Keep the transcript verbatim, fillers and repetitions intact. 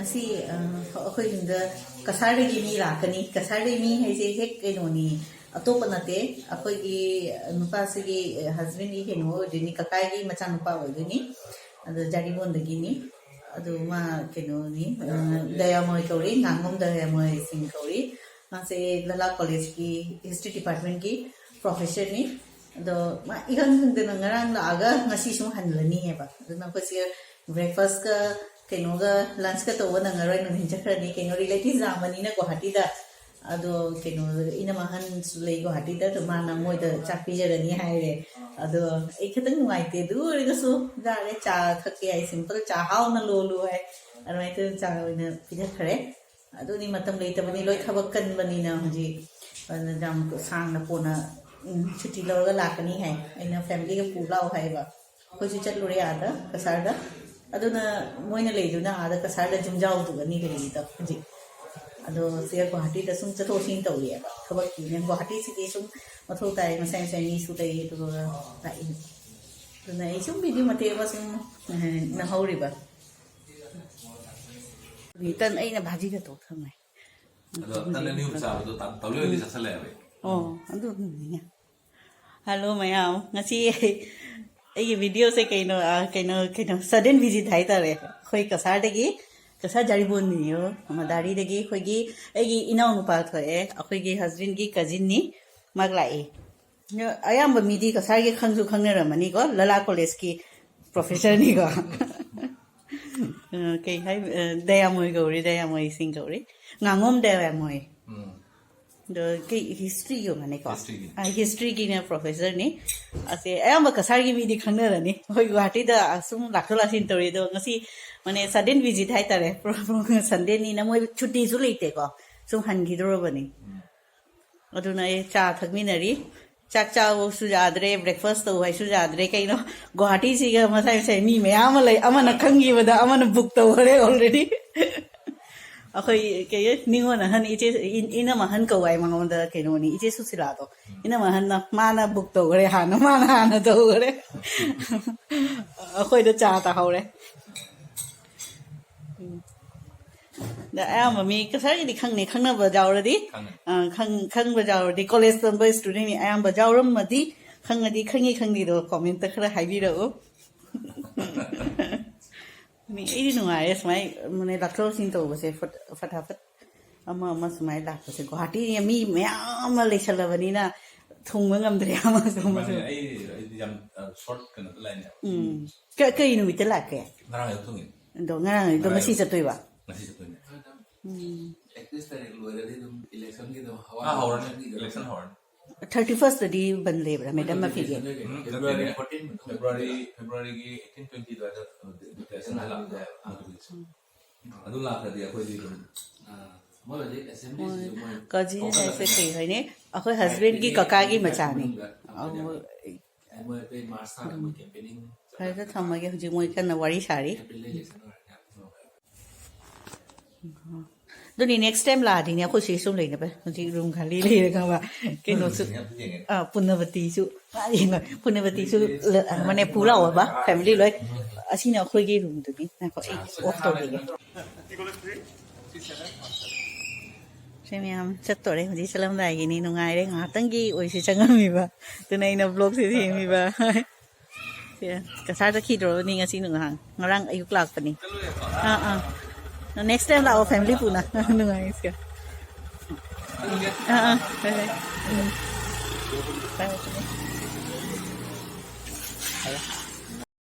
ꯉꯁꯤ ꯑ, ꯑꯩꯈꯣꯏ ꯌꯨꯝꯗ ꯀꯁꯥꯔꯗꯒꯤ ꯃꯤ ꯂꯥꯛꯀꯅꯤ꯫ ꯀꯁꯥꯔꯗꯒꯤ ꯃꯤ ꯍꯥꯏꯁꯦ ꯍꯦꯛ ꯀꯩꯅꯣꯅꯤ, ꯑꯇꯣꯞꯄ ꯅꯠꯇꯦ꯫ ꯑꯩꯈꯣꯏꯒꯤ ꯅꯨꯄꯥꯁꯤꯒꯤ ꯍꯁꯕꯦꯟꯒꯤ ꯀꯩꯅꯣ ꯑꯣꯏꯗꯣꯏꯅꯤ, ꯀꯀꯥꯒꯤ ꯃꯆꯥꯅꯨꯄꯥ ꯑꯣꯏꯗꯣꯏꯅꯤ꯫ ꯑꯗꯣ ꯖꯥꯔꯤꯕꯣꯟꯗꯒꯤꯅꯤ꯫ ꯑꯗꯨ ꯃꯥ ꯀꯩꯅꯣꯅꯤ, ꯑ, ꯗꯌꯥꯃꯣꯏ ꯀꯧꯔꯤ, ꯉꯥꯉꯣꯝ ꯗꯌꯥꯃꯣꯏ ꯁꯤꯡ ꯀꯧꯔꯤ꯫ ꯃꯥꯁꯦ ꯂꯂꯥ ꯀꯣꯂꯦꯖꯀꯤ ꯍꯤꯁꯇ꯭ꯔꯤ ꯗꯤꯄꯥꯔꯠꯃꯦꯟꯒꯤ ꯄ꯭ꯔꯣꯐꯦꯁꯔꯅꯤ꯫ ꯑꯗꯣ ꯃꯥ ꯏꯈꯪ ꯈꯪꯗꯅ ꯉꯔꯥꯡ ꯂꯥꯛꯑꯒ ꯉꯁꯤ ꯁꯨꯝ ꯍꯜꯂꯅꯤ ꯍꯥꯏꯕ꯫ ꯑꯗꯨꯅ ꯑꯩꯈꯣꯏꯁꯦ ꯕ꯭ꯔꯦꯛꯐꯥꯁꯀ ꯀꯩꯅꯣꯒ ꯂꯟꯁꯀ ꯇꯧꯕ ꯅꯪꯉꯔꯣꯏ, ꯅꯨꯡꯊꯤꯟ ꯆꯠꯈ꯭ꯔꯅꯤ꯫ ꯀꯩꯅꯣ, ꯔꯤꯂꯦꯇꯤꯚ ꯌꯥꯝꯕꯅꯤꯅ ꯒꯨꯋꯥꯍꯥꯇꯤꯗ꯫ ꯑꯗꯣ ꯀꯩꯅꯣ, ꯏꯅꯝꯃ ꯑꯍꯟꯁꯨ ꯂꯩ ꯒꯨꯋꯥꯍꯥꯇꯤꯗ, ꯑꯗꯣ ꯃꯥꯅ ꯃꯣꯏꯗ ꯆꯥꯛ ꯄꯤꯖꯔꯅꯤ ꯍꯥꯏꯔꯦ꯫ ꯑꯗꯣ ꯑꯩ ꯈꯤꯇꯪ ꯅꯨꯡꯉꯥꯏꯇꯦ, ꯑꯗꯨ ꯑꯣꯏꯔꯒꯁꯨ ꯌꯥꯔꯦ, ꯆꯥ ꯊꯛꯀꯦ ꯍꯥꯏ, ꯁꯤꯝꯄꯜ ꯆꯥ ꯍꯥꯎꯅ ꯂꯣꯜꯂꯨ ꯍꯥꯏ꯫ ꯑꯗꯨꯃꯥꯏꯅ ꯇꯧꯗꯅ ꯆꯥ ꯑꯣꯏꯅ ꯄꯤꯖꯈ꯭ꯔꯦ꯫ ꯑꯗꯨꯗꯤ ꯃꯇꯝ ꯂꯩꯇꯕꯅꯤ, ꯂꯣꯏ ꯊꯕꯛ ꯀꯟꯕꯅꯤꯅ ꯍꯧꯖꯤꯛ꯫ ꯑꯗꯨꯅ ꯌꯥꯝ ꯁꯥꯡꯅ ꯀꯣꯟꯅ, ꯎꯝ, ꯁꯨꯇꯤ ꯂꯧꯔꯒ ꯂꯥꯛꯀꯅꯤ ꯍꯥꯏ꯫ ꯑꯩꯅ ꯐꯦꯃꯤꯂꯤꯒ ꯄꯨ ꯂꯥꯛꯑꯣ ꯍꯥꯏꯕ꯫ ꯑꯩꯈꯣꯏꯁꯨ ꯆꯠꯂꯨꯔꯦ ꯑꯥꯗ, ꯀꯁꯥꯔꯗ꯫ ꯑꯗꯨꯅ ꯃꯣꯏꯅ ꯂꯩꯗꯨꯅ ꯑꯥꯗ ꯀꯁꯥꯔꯗ ꯌꯨꯝꯖꯥꯎꯗꯨꯒꯅꯤ ꯂꯩꯔꯤꯗꯣ ꯍꯧꯖꯤꯛ꯫ ꯑꯗꯣ ꯁꯤꯗ ꯒꯨꯋꯥꯍꯥꯇꯤꯗ ꯁꯨꯝ ꯆꯠꯊꯣꯛ ꯆꯠꯁꯤꯟ ꯇꯧꯔꯤꯑꯕ꯫ ꯊꯕꯛꯀꯤꯅꯦ, ꯒꯨꯋꯥꯍꯥꯇꯤꯁꯤꯗꯤ ꯁꯨꯝ ꯃꯊꯧ ꯇꯥꯏ, ꯃꯁꯥꯏ ꯃꯁꯥꯏ ꯃꯤꯁꯨ ꯂꯩ, ꯑꯗꯨꯒ ꯂꯥꯛꯏ꯫ ꯑꯗꯨꯅ ꯑꯩ ꯁꯨꯝ ꯚꯤꯗꯤꯑꯣ ꯃꯇꯦꯛ ꯑꯃ ꯁꯨꯝ, ꯑ, ꯅꯝꯍꯧꯔꯤꯕ꯫ ꯇꯟ ꯑꯩꯅ ꯚꯥꯖꯤꯒ ꯇꯧ ꯊꯝꯃꯦ꯫ ꯑꯗꯣ ꯇꯟ ꯑꯅꯤ ꯑꯍꯨꯝ ꯆꯥꯕꯗꯣ ꯇ-, ꯇꯧꯂꯦ ꯑꯣꯏꯗꯤ ꯆꯥꯁꯜꯂꯦ ꯍꯥꯏꯕ꯫ ꯑꯣ, ꯑꯗꯨꯅꯤꯅꯦ꯫ ꯍꯜꯂꯣ ꯃꯌꯥꯝ, ꯉꯁꯤ ꯑꯩꯒꯤ ꯚꯤꯗꯤꯑꯣꯁꯦ ꯀꯩꯅꯣ, ꯑ, ꯀꯩꯅꯣ, ꯀꯩꯅꯣ, ꯁꯗꯟ ꯚꯤꯖꯤꯠ ꯍꯥꯏꯇꯥꯔꯦ꯫ ꯑꯩꯈꯣꯏ ꯀꯁꯥꯔꯗꯒꯤ, ꯀꯁꯥꯔ ꯖꯥꯔꯤꯕꯣꯟꯅꯤꯌꯣ, ꯃꯗꯥꯔꯤꯗꯒꯤ ꯑꯩꯈꯣꯏꯒꯤ, ꯑꯩꯒꯤ ꯏꯅꯥꯎꯅꯨꯄꯥ ꯊꯣꯛꯑꯦ, ꯑꯩꯈꯣꯏꯒꯤ ꯍꯁꯕꯦꯟꯒꯤ ꯀꯖꯤꯟꯅꯤ, ꯃꯥ ꯂꯥꯛꯑꯦ꯫ ꯑꯌꯥꯝꯕ ꯃꯤꯗꯤ ꯀꯁꯥꯔꯒꯤ ꯈꯪꯁꯨ ꯈꯪꯅꯔꯝꯃꯅꯤꯀꯣ, ꯂꯂꯥ ꯀꯣꯂꯦꯖꯀꯤ ꯄ꯭ꯔꯣꯐꯦꯁꯔꯅꯤꯀꯣ꯫ ꯑ, ꯀꯩ ꯍꯥꯏ, ꯑ, ꯗꯌꯥꯃꯣꯏ ꯀꯧꯔꯤ, ꯗꯌꯥꯃꯣꯏ ꯁꯤꯡ ꯀꯧꯔꯤ꯫ ꯉꯥꯉꯣꯝ ꯗꯌꯥꯃꯣꯏ꯫ ꯎꯝ꯫ ꯑꯗꯣ ꯀꯩ ꯍꯤꯁꯇ꯭ꯔꯤꯒꯤ ꯑꯣꯏꯔꯝꯒꯅꯤꯀꯣ? ꯍꯤꯁꯇ꯭ꯔꯤꯒꯤ꯫ ꯑ, ꯍꯤꯁꯇ꯭ꯔꯤꯒꯤꯅꯦ ꯄ꯭ꯔꯣꯐꯦꯁꯔꯅꯤ꯫ ꯑꯁꯦ ꯑꯌꯥꯝꯕ ꯀꯁꯥꯔꯒꯤ ꯃꯤꯗꯤ ꯈꯪꯅꯔꯅꯤ꯫ ꯑꯩꯈꯣꯏ ꯒꯨꯋꯥꯍꯥꯇꯤꯗ ꯁꯨꯝ ꯂꯥꯛꯊꯣꯛ ꯂꯥꯛꯁꯤꯟ ꯇꯧꯔꯤ꯫ ꯑꯗꯣ ꯉꯁꯤ, ꯃꯥꯅꯦ, ꯁꯗꯟ ꯚꯤꯖꯤꯠ ꯍꯥꯏꯇꯥꯔꯦ꯫ ꯄ꯭ꯔꯣ-, ꯄ꯭ꯔꯣ-, ꯁꯟꯗꯦꯅꯤꯅ ꯃꯣꯏ ꯁꯨꯇꯤꯁꯨ ꯂꯩꯇꯦꯀꯣ꯫ ꯁꯨꯝ ꯍꯟꯈꯤꯗꯧꯔꯕꯅꯤ꯫ ꯎꯝ꯫ ꯑꯗꯨꯅ ꯑꯩ ꯆꯥ ꯊꯛꯃꯤꯟꯅꯔꯤ꯫ ꯆꯥꯛ ꯆꯥꯕꯁꯨ ꯌꯥꯗ꯭ꯔꯦ, ꯕ꯭ꯔꯦꯛꯐꯥꯁ ꯇꯧ ꯍꯥꯏꯁꯨ ꯌꯥꯗ꯭ꯔꯦ꯫ ꯀꯩꯅꯣ, ꯒꯨꯋꯥꯍꯥꯇꯤꯁꯤꯒ ꯃꯁꯥꯏ ꯃꯁꯥꯏ ꯃꯤ ꯃꯌꯥꯝ ꯑꯃ ꯂꯩ, ꯑꯃꯅ ꯈꯪꯈꯤꯕꯗ ꯑꯃꯅ ꯕꯨꯛ ꯇꯧꯈ꯭ꯔꯦ ꯑꯣꯜꯔꯦꯗꯤ꯫ ꯑꯩꯈꯣꯏ ꯀꯩ, ꯅꯤꯉꯣꯜ ꯑꯍꯟ, ꯏꯆꯦ, ꯏ-, ꯏꯅꯝ ꯑꯍꯟ ꯀꯧ ꯍꯥꯏ ꯃꯉꯣꯟꯗ, ꯀꯩꯅꯣꯅꯤ, ꯏꯆꯦ ꯁꯨꯁꯤꯂꯥꯗꯣ꯫ ꯏꯅꯝ ꯑꯍꯟꯅ, ꯃꯥꯅ ꯕꯨꯛ ꯇꯧꯈ꯭ꯔꯦ ꯍꯥꯟꯅ, ꯃꯥꯅ ꯍꯥꯟꯅ ꯇꯧꯈ꯭ꯔꯦ꯫ ꯑꯩꯈꯣꯏꯗ ꯆꯥ ꯇꯥꯍꯧꯔꯦ꯫ ꯎꯝ꯫ ꯑꯗ ꯑꯌꯥꯝꯕ ꯃꯤ ꯀꯁꯥꯔꯒꯤꯗꯤ ꯈꯪꯅꯤ, ꯈꯪꯅꯕ ꯌꯥꯎꯔꯗꯤ, ꯈꯪꯉꯦ꯫ ꯑ, ꯈꯪ-, ꯈꯪꯕ ꯌꯥꯎꯔꯗꯤ, ꯀꯣꯂꯦꯖ ꯇꯝꯕ ꯁ꯭ꯇꯨꯗꯦꯟꯠꯅꯤ ꯑꯌꯥꯝꯕ ꯌꯥꯎꯔꯝꯃꯗꯤ, ꯈꯪꯉꯗꯤ ꯈꯪꯉꯤ ꯈꯪꯗꯦꯗꯣ ꯀꯣꯃꯦꯟꯠꯇ ꯈꯔ ꯍꯥꯏꯕꯤꯔꯛꯎ꯫ ꯃꯤ ꯑꯩꯗꯤ ꯅꯨꯡꯉꯥꯏꯔꯦ ꯁꯨꯃꯥꯏ, ꯃꯅꯦ, ꯂꯥꯛꯊꯣꯛ ꯂꯥꯛꯁꯤꯟ ꯇꯧꯕꯁꯦ, ꯐꯠ-, ꯐꯠ ꯍꯥꯐꯠ ꯑꯃ ꯑꯃ ꯁꯨꯃꯥꯏꯅ ꯂꯥꯛꯄꯁꯦ꯫ ꯒꯨꯋꯥꯍꯥꯇꯤ ꯃꯤ ꯃꯌꯥꯝ ꯑꯃ ꯂꯩꯁꯜꯂꯕꯅꯤꯅ ꯊꯨꯡꯕ ꯉꯝꯗ꯭ꯔꯦ ꯑꯃꯁꯨ ꯑꯃꯁꯨ꯫ ꯃꯥꯅꯦ, ꯑꯩ, ꯑꯩꯗꯤ ꯌꯥꯝ, ꯑ, ꯁꯣꯔꯠ ꯀꯩꯅꯣꯗ ꯂꯥꯛꯏꯅꯦ꯫ ꯎꯝ꯫ ꯀ-, ꯀꯩ ꯅꯨꯃꯤꯠꯇ ꯂꯥꯛꯀꯦ? ꯉꯔꯥꯡ ꯑꯌꯨꯛ ꯊꯨꯡꯉꯤꯅꯦ꯫ ꯑꯗꯣ ꯉꯔꯥꯡ ꯑꯌꯨꯛꯇꯣ ꯉꯔꯥꯡ ꯉꯁꯤ ꯑꯌꯨꯛ꯫ ꯆꯠꯇꯣꯏꯕ? ꯉꯁꯤ ꯆꯠꯇꯣꯏꯅꯦ꯫ ꯎꯝ꯫ ꯑꯦꯛꯇꯤꯁ ꯇꯥꯔꯤꯛ ꯂꯣꯏꯔꯗꯤ ꯑꯗꯨꯝ ꯏꯂꯦꯛꯁꯟꯒꯤ ꯑꯗꯨꯝ ꯍꯋꯥ ꯑꯥ, ꯍꯧꯔꯅꯤ꯫ ꯏꯂꯦꯛꯁꯟ ꯍꯧꯔꯅꯤ꯫ ꯊꯥꯔꯇꯤ ꯐꯥꯔꯁꯇꯗꯤ ꯕꯟ ꯂꯩꯕ꯭ꯔꯥ, ꯃꯦꯗꯥꯝ ꯃꯐꯤꯒꯤ? ꯎꯝ, ꯐꯦꯕ꯭ꯔꯨꯋꯥꯔꯤ ꯐꯣꯔꯇꯤꯟ꯫ ꯐꯦꯕ꯭ꯔꯨꯋꯥꯔꯤ, ꯐꯦꯕ꯭ꯔꯨꯋꯥꯔꯤꯒꯤ ꯑꯩꯠꯇꯤꯟ, ꯇ꯭ꯋꯦꯟꯇꯤ ꯑꯗꯨꯋꯥꯏꯗ ꯗꯤꯀ꯭ꯂꯦꯔꯦꯁꯟ ꯂꯥꯛꯄ ꯌꯥꯏ꯫ ꯑꯗꯨ ꯂꯥꯛꯇ꯭ꯔꯗꯤ ꯑꯩꯈꯣꯏꯗꯤ ꯑꯗꯨꯝ, ꯑꯥ, ꯃꯣꯏ ꯍꯧꯖꯤꯛ ꯑꯦꯁꯦꯝꯕ꯭ꯂꯤꯁꯤꯁꯨ ꯃꯣꯏ ꯀꯖꯤꯟ ꯍꯥꯏꯁꯦ ꯀꯩ ꯍꯥꯏꯅꯤ? ꯑꯩꯈꯣꯏ ꯍꯁꯕꯦꯟꯒꯤ ꯀꯀꯥꯒꯤ ꯃꯆꯥꯅꯤ꯫ ꯃꯅꯨꯡꯗ ꯊꯝꯕꯅꯦꯕ꯫ ꯑꯃꯨꯛ ꯃꯣꯏ ꯑꯇꯩ ꯃꯥꯔꯁꯇ ꯃꯣꯏ ꯀꯦꯝꯄꯦꯅꯤꯡ ꯐꯔꯦ, ꯊꯝꯃꯒꯦ꯫ ꯍꯧꯖꯤꯛ ꯃꯣꯏ ꯀꯟꯅ ꯋꯥꯔꯤ ꯁꯥꯔꯤ꯫ M P L A election ꯑꯣꯏꯔꯅꯤ꯫ ꯑꯗꯨꯅꯤ, ꯅꯦꯛꯁ ꯇꯥꯏꯝ ꯂꯥꯛꯑꯗꯤꯅꯦ, ꯑꯩꯈꯣꯏ ꯁꯤ ꯁꯨꯝ ꯂꯩꯅꯕ꯫ ꯍꯧꯖꯤꯛ ꯔꯨꯝ ꯈꯥꯂꯤ ꯂꯩꯔꯦ, ꯈꯪꯉꯕ? ꯀꯩꯅꯣꯁꯨ, ꯎꯝ, ꯌꯥꯝ ꯊꯤ ꯌꯦꯡꯉꯦ꯫ ꯑ, ꯄꯨꯅꯕꯇꯤꯁꯨ, ꯑ, ꯌꯦꯡꯉꯣ, ꯄꯨꯅꯕꯇꯤꯁꯨ, ꯂ-, ꯑ, ꯃꯅꯤꯄꯨꯔ ꯂꯥꯛꯑꯣꯕ, ꯐꯦꯃꯤꯂꯤ ꯂꯣꯏ꯫ ꯑꯁꯤꯅ ꯑꯩꯈꯣꯏꯒꯤ ꯔꯨꯝꯗꯨꯅꯤ꯫ ꯉꯥꯏꯈꯣ, ꯑꯩ ꯑꯣꯐ ꯇꯧꯈꯤꯒꯦ꯫ ꯁꯤ ꯃꯌꯥꯝ ꯆꯠꯇꯣꯔꯦ꯫ ꯍꯧꯖꯤꯛ ꯆꯠꯂꯝꯗꯥꯏꯒꯤꯅꯤ꯫ ꯅꯨꯡꯉꯥꯏꯔꯦ, ꯉꯥꯏꯍꯥꯛꯇꯪꯒꯤ ꯑꯣꯏꯁꯤ ꯆꯪꯉꯝꯃꯤꯕ꯫ ꯑꯗꯨꯅ ꯑꯩꯅ ꯕ꯭ꯂꯣꯒꯁꯦ ꯁꯦꯝꯃꯤꯕ꯫ ꯁꯦ, ꯀꯁꯥꯔ ꯆꯠꯈꯤꯗ꯭ꯔꯣꯕꯅꯤ ꯉꯁꯤ ꯅꯨꯡꯉꯥꯏ? ꯉꯔꯥꯡ ꯑꯌꯨꯛ ꯂꯥꯛꯄꯅꯤ꯫ ꯑꯥ, ꯑꯥ꯫ ꯅꯪ ꯅꯦꯛꯁ ꯇꯥꯏꯝ ꯂꯥꯛꯑꯣ, ꯐꯦꯃꯤꯂꯤ ꯄꯨꯅ꯫ ꯅꯨꯡꯉꯥꯏꯁꯦ꯫ ꯑꯥ, ꯑꯥ꯫ ꯍꯣꯏ, ꯍꯣꯏ꯫ ꯎꯝ꯫ ꯕꯥꯏ, ꯕꯥꯏ꯫